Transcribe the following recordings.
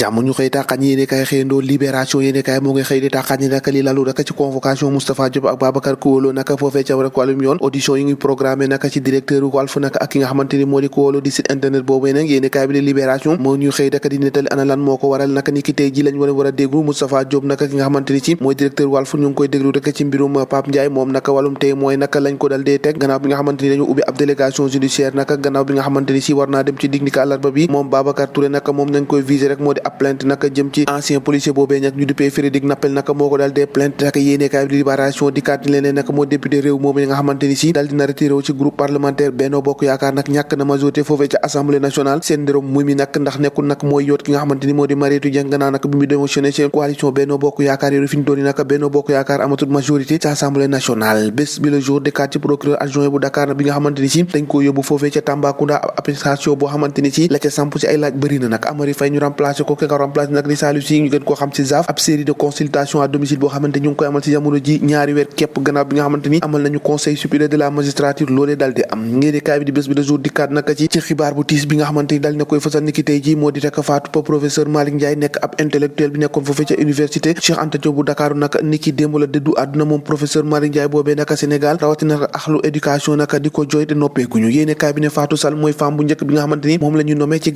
jàmm ñu xëy tàqañ yéene kaay xëyandoo libération yéene kaay moo ngi xëy di tàqañ ni naka li lalu rek ci convocation Moustapha Diop ak Babacar Kowolo naka foofee ca rek wàllum yoon audition yi ngi programmé naka ci directeur Walf naka ak ki nga xamante ni moo di Kowolo di site internet boobu nag yéene kaay bi di libération moo ñu xëy daka di nettali ana lan moo ko waral naka ni ki tey ji lañ war a déglu Moustapha Diop naka ki nga xamante ni ci mooy directeur Walf ñu ngi koy déglu rek ci mbirum Pape Ndiaye moom naka wàllum tey mooy naka lañ ko dal dee teg gannaaw bi nga xamante ni dañu ubbi ab délégation judiciaire naka gannaaw bi nga xamante ni ci war naa dem ci dig ni ka àllarba bi moom Babacar Touré naka moom nañ koy viser rek moo di ab plainte naka ci ancien policier boobee nag ñu duppee Frédéric Nappel naka moo ko daal dee plainte naka yéene kaay bi libération di kat leneen naka moo député réew moom nga xamante ni si daal dina retiré wu ci groupe parlementaire Benno Bokk Yaakaar nag ñàkk na majorité foofee ca assemblée nationale seen ndërom muy mi nag ndax nekkul nag mooy yoot ki nga xamante ni moo di Mariétou Dieng gannaaw nag bi mu démissionné ci coalition Benno Bokk Yaakaar yooyu fi ñu doon naka Benno Bokk Yaakaar amatul majorité ci assemblée nationale bés bi le jour di kat ci procureur adjoint bu Dakar bi nga xamante ni si dañ ko yóbbu foofee ca Tambacounda appréciation boo xamante ni si la ca samp ci ay laaj bëri na nag Amary Faye ñu remplacé ko ki nga remplacé nag di Saliou Sy ñu gën koo xam ci ZAF ab série de consultation à domicile boo xamante ñu ngi koy amal ci jamono ji ñaari weer képp gannaaw bi nga xamante ni amal nañu conseil supérieur de la magistrature loolee dal di am ngéene kaay bi di bés bi le jour di kat naka ci xibaar bu tiis bi nga xamante ni dal na koy fësal ni ki tey ji moo di rek faatu pa professeur Malick Ndiaye nekk ab intellectuel bi nekkoon foofee ca université Cheikh Anta Diop bu Dakar naka ni ki démb la dëddu àdduna moom professeur Malick Ndiaye boobee naka Sénégal rawatina axlu éducation naka di ko jooy te noppeekuñu yéene kaay bi ne Fatou Sall mooy femme bu njëkk bi nga xamante ni moom la ñu nommé ci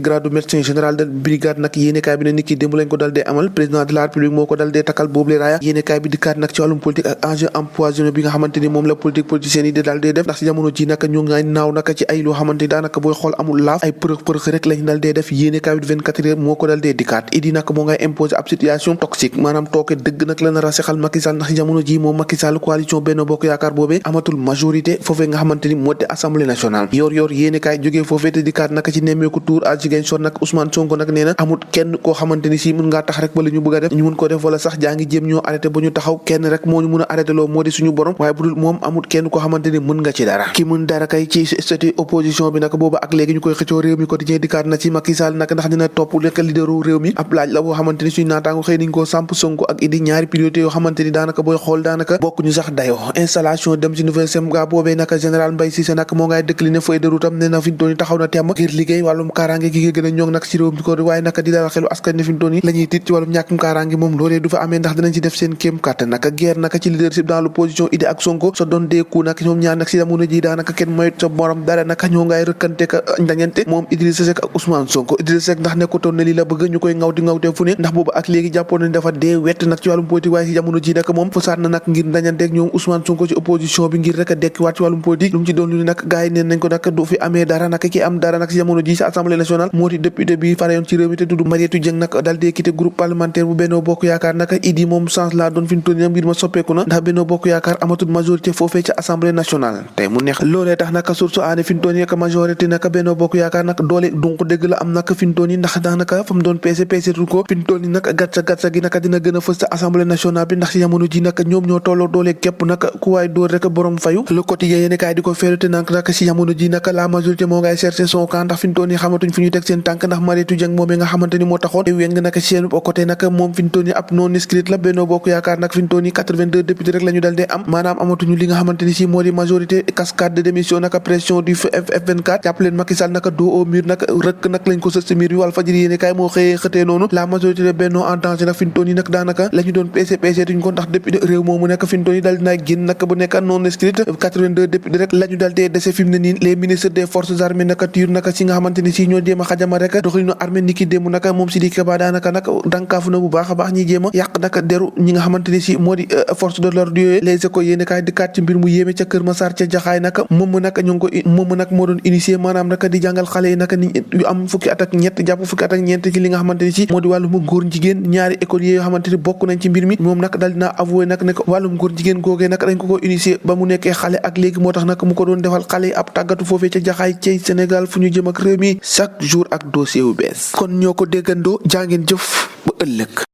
grade médecin général de brigade nag yéene kaay bi ne ni ki démb lañ ko dal dee amal président de la république moo ko dal dee takkal boobu le raaya yéene kaay bi dikkaat nag ci wàllum politique ak enjeu empoisonné bi nga xamante ni moom la politique politiciens yi de dal dee def ndax si jamono ji naka ñu ngay naaw naka ci ay loo xamante ni daanaka booy xool amul laaf ay përëx rek lañ dal dee def yéene kaay bi 24 heures moo ko dal dee dikkaat idi nag moo ngay imposer ab situation toxique maanaam tooke dëgg nag la nar a sexal Macky Sall ndax si jamono ji moom Macky Sall coalition Benno Bokk Yaakaar boobee amatul majorité foofee nga xamante ni moo di assemblée nationale yor yéene kaay jógee foofee te dikkaat naka ci nemmeeku tour à Ziguinchor nag Ousmane Sonko nag nee na amul kenn koo xamante ni si mën ngaa tax rek ba la ñu bëgg a def ñu mën ko def wala sax jaa ngi jéem ñoo arrêté ba ñu taxaw kenn rek moo ñu mën a arrêté loo moo di suñu borom waaye bu dul moom amul kenn koo xamante ni mën nga ci dara ki mën dara kay ci statut opposition bi nag booba ak léegi ñu koy xëccoo réew mi quotidien dikkaat na ci Macky Sall nag ndax dina topp nekk leaderu réew mi ab laaj la boo xamante ni suñu naataango xëy nañ koo samp Sonko ak Idi ñaari priorité yoo xamante ni daanaka booy xool daanaka bokk ñu sax dayoo installation dem ci nouvelle semga boobee naka général Mbaye Cissé nag moo ngay décliné feuille de route am ne na fi mu toll nii taxaw na temm ngir liggéey wàllum kaaraange gi gën a ñoŋ nag ci réew mi ko waaye naka di dalal xelu askan ne fi mu toll nii la ñuy tiit ci wàllum ñàkkum kaaraange moom loolee du fa amee ndax dinañ ci def seen kéem kàttan naka guerre naka ci leadership dans l'opposition Idi ak Sonko sa doon deeku nag ñoom ñaar nag si jamono ji daanaka kenn moyut sa morom dara naka ñoo ngay rëkkante ka ndañante moom Idrissa Seck ak Ousmane Sonko Idrissa Seck ndax nekkutoon ne lii la bëgg ñu koy ngawte fu ne ndax boobu ak léegi jàppoon nañ dafa dee wett nag ci wàllum politique waaye si jamono ji nag moom fasaat na nag ngir ndañanteeg ñoom Ousmane Sonko ci opposition bi ngir rek a dekkiwaat ci wàllum politique lu mu ci doon lu ne nag gars yi neen nañ ko nag du fi amee dara nag ki am dara nag si jamono ji si assemblée nationale moo di député bi fare yoon ci réew mi te tudd Mariétou Dieng nag dal dee quitté groupe parlementaire bu Benno Bokk Yaakaar nag Idi moom chance laa doon fi mu toll nii mbir ma soppeeku na ndax Benno Bokk Yaakaar amatul majorité foofee ca assemblée nationale tey mu neex loolee tax nag source aane fi mu toll nii nag majorité nag Benno Bokk Yaakaar nag doole donc dëgg la am nag fi mu toll nii ndax daanaka fa mu doon peese tu ko fi mu toll nii nag gàtsa gi nag dina gën a fës ca assemblée nationale bi ndax si jamono ji nag ñoom ñoo tolloo doole képp nag ku waay dóor rek borom fayu le quotidien yéene kaay di ko féerate nag si jamono ji nag la majorité moo ngay chercher son camp ndax fi mu toll nii xamatuñ fi ñu teg seen tànk ndax Mariétou Dieng moom nga xamante ni moo taxoon weng nag seen côté nag moom fi mu toll nii ab non inscrit la Benno Bokk Yaakaar nag fi mu toll nii 82 députés rek la ñu dal dee am maanaam amatuñu li nga xamante ni si moo di majorité cascade de démission nag pression du F24 jàpp leen Macky Sall nag dos au mur nag rëkk nag lañ ko sës ci mur bi Walfadjri yéene kaay moo xëtee noonu la majorité de Benno en danger nag fi mu toll nii nag daanaka la ñu doon PC duñ ko ndax député réew moomu nekk fi mu toll nii dal dinaa génn nag bu nekk non inscrit 82 députés rek la ñu dal dee dese fi mu ne nii les ministres des forces armées naka tur naka si nga xamante ni si ñoo jéem a xajama rek doxalinu armée ni ki démb naka moom Sidiki Kaba daanaka nag dankaafu na bu baax a baax ñi jéem a yàq naka deru ñi nga xamante ni si moo di force de l'ordre yooyu les écoles yéene kaay dikkaat ci mbir mu yéeme ca Kër Massar ca Jaxaay naka moom nag ñu ngi ko moom nag moo doon initié maanaam naka di jàngal xale yi naka ni yu am fukki at ak ñett jàpp fukki at ak ñeent ci li nga xamante ni si moo di wàllum góor jigéen ñaari école yoo xamante ni bokk nañ ci mbir mi moom nag dal dina avoué nag ne ko wàllum góor jigéen googee nag dañ ko initié ba mu nekkee xale ak léegi moo tax nag mu ko doon defal xale yi ab tàggatu foofee ca Jaxaay ci Sénégal fu ñu jëm ak réew mi chaque jour ak dossier wu bees kon ñoo ko déggandoo jàngeen jëf ba ëllëg